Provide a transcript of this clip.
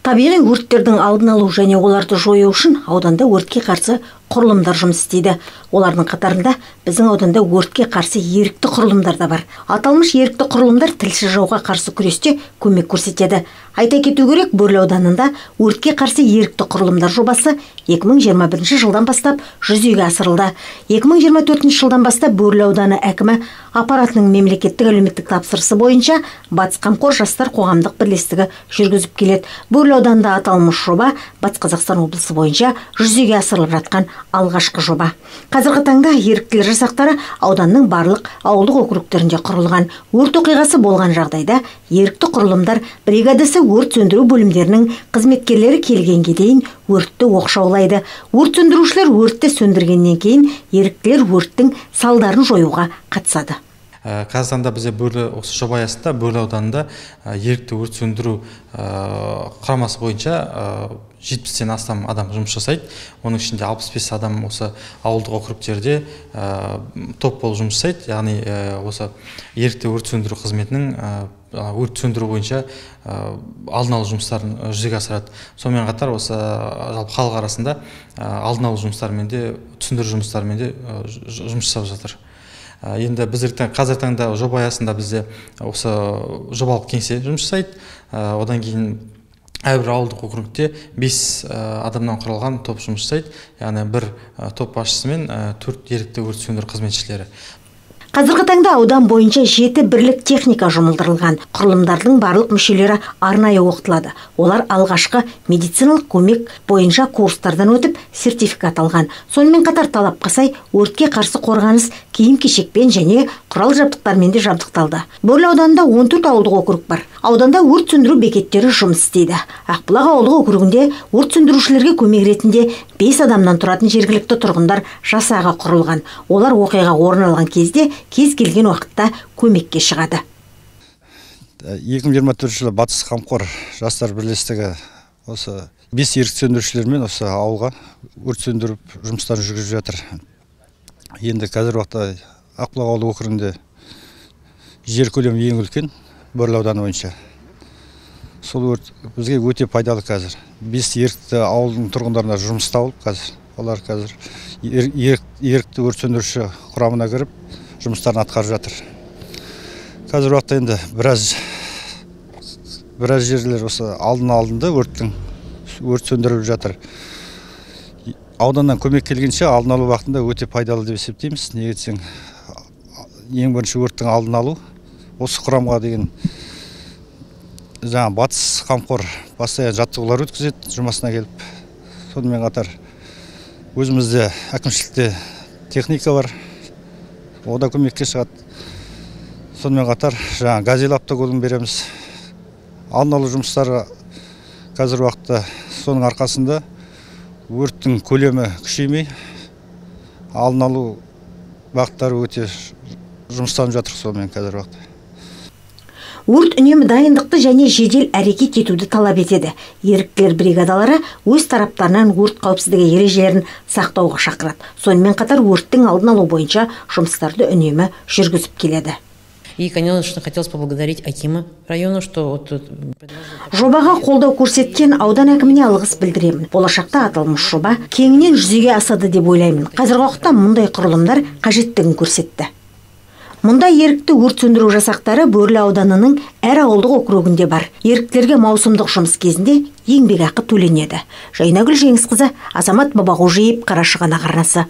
Табиғи өрттердің алдын алу және оларды жою үшін ауданда өртке қарсы құрылымдар жұмыс істейді. Олардың қатарында біздің ауданда өртке қарсы ерікті құрылымдар да бар. Аталмыш ерікті құрылымдар тілсіз жауға қарсы күресте көмек көрсетеді. Айта кету керек, Бөрлі ауданында өртке қарсы ерікті құрылымдар жобасы 2021 жылдан бастап жүзеге асырылды. 2024 жылдан бастап Бөрлі ауданы әкімі аппаратының мемлекеттік әлеуметтік тапсырысы бойынша Батыс қамқор жастар қоғамдық бірлестігі жүргізіп келеді. Бөрлі ауданында аталмыш жоба Батыс Қазақстан облысы бойынша жүзеге асырылып жатқан алғашқы жоба. Қазіргі таңда еріктілер жасақтары ауданның барлық ауылдық округтерінде құрылған. Өрт оқиғасы болған жағдайда ерікті құрылымдар бригадасы өрт сөндіру бөлімдерінің қызметкерлері келгенге дейін өртті оқшаулайды. Өрт сөндірушілер өртті сөндіргеннен кейін еріктілер өрттің салдарын жоюға қатысады. Қазіргі таңда бізде Бөрлі осы жоба аясында Бөрлі ауданында ерікті өрт сөндіру құрамасы бойынша 70-тен астам адам жұмыс жасайды. Оның ішінде 65 адам осы ауылдық округтерде топ болып жұмыс жасайды. Яғни осы ерікті өрт сөндіру қызметінің өрт сөндіру бойынша алдын алу жұмыстарын жүзеге асырады. Сонымен қатар осы жалпы халық арасында алдын алу жұмыстарымен де, түсіндіру жұмыстарымен де жұмыс жасап жатыр. Енді біз қазіргі таңда жоба аясында бізде осы жобалық кеңсе жұмыс жасайды. Одан кейін әрбір ауылдық округте 5 адамнан құралған топ жұмыс жасайды. Яғни бір топ басшысы мен 4 ерікті өрт сөндіру қызметшілері. Қазіргі таңда аудан бойынша 7 бірлік техника жұмылдырылған. Құрылымдардың барлық мүшелері арнайы оқытылады. Олар алғашқы медициналық көмек бойынша курстардан өтіп, сертификат алған. Сонымен қатар талапқа сай өртке қарсы қорғаныс киім-кешекпен және құрал жабдықтармен де жабдықталды. Бөрлі ауданында 14 ауылдық округ бар. Ауданда өрт сөндіру бекеттері жұмыс істейді. Ақбұлақ ауылдық округінде өрт сөндірушілерге көмек ретінде 5 адамнан тұратын жергілікті тұрғындар жасағы құрылған. Олар оқиға орын алған кезде кез келген уақытта көмекке шығады. 2024 жылы Батыс қамқор жастар бірлестігі осы 5 ерікті сөндірушілермен осы ауылға өрт сөндіріп жұмыстарын жүргізіп жатыр. Енді қазір уақытта Ақбұлақ ауылдық округінде жер көлемі ең үлкен Бөрлі ауданы бойынша. Сол өрт бізге өте пайдалы қазір. 5 ерікті ауылдың тұрғындарына жұмыс тауып қазір. Олар қазір ерікті өрт сөндіруші құрамына кіріп жұмыстарын атқарып жатыр. Қазір уақытта енді біраз жерлер осы алдын алынды, өрт сөндіріліп жатыр. Ауданнан көмек келгенше алдын алу уақытында өте пайдалы деп есептейміз. Неге десең, ең бірінші өрттің алдын алу. Осы құрамға деген жаңа Батыс қамқор постоянно жаттығулар өткізеді жұмасына келіп. Сонымен қатар өзімізде әкімшілікте техника бар, о да көмекке шығады. Сонымен қатар жаңа газель автокөлігін береміз. Алдын алу жұмыстары қазір уақытта соның арқасында өрттің көлемі күшеймей, алдын алу бағыттары өте жұмыстанып жатыр сонымен қазір уақытта. Өрт үнемі дайындықты және жедел әрекет етуді талап етеді. Еріктілер бригадалары өз тараптарынан өрт қауіпсіздігі ережелерін сақтауға шақырады. Сонымен қатар өрттің алдын алу бойынша жұмыстарды үнемі жүргізіп келеді. И, конечно, хотелось поблагодарить акима района, что вот... Жобаға қолдау көрсеткен аудан әкіміне алғыс білдіремін. Болашақта аталмыш жоба кеңінен жүзеге асады деп ойлаймын. Қазіргі уақытта мұндай құрылымдар қажеттігін көрсетті. Мұнда ерікті өрт сөндіру жасақтары Бөрлі ауданының әр ауылдық округінде бар. Еріктілерге маусымдық жұмыс кезінде еңбекақы төленеді. Жайнагүл Жеңісқызы, Азамат Бабағожиев, Қарашығанақ арнасы.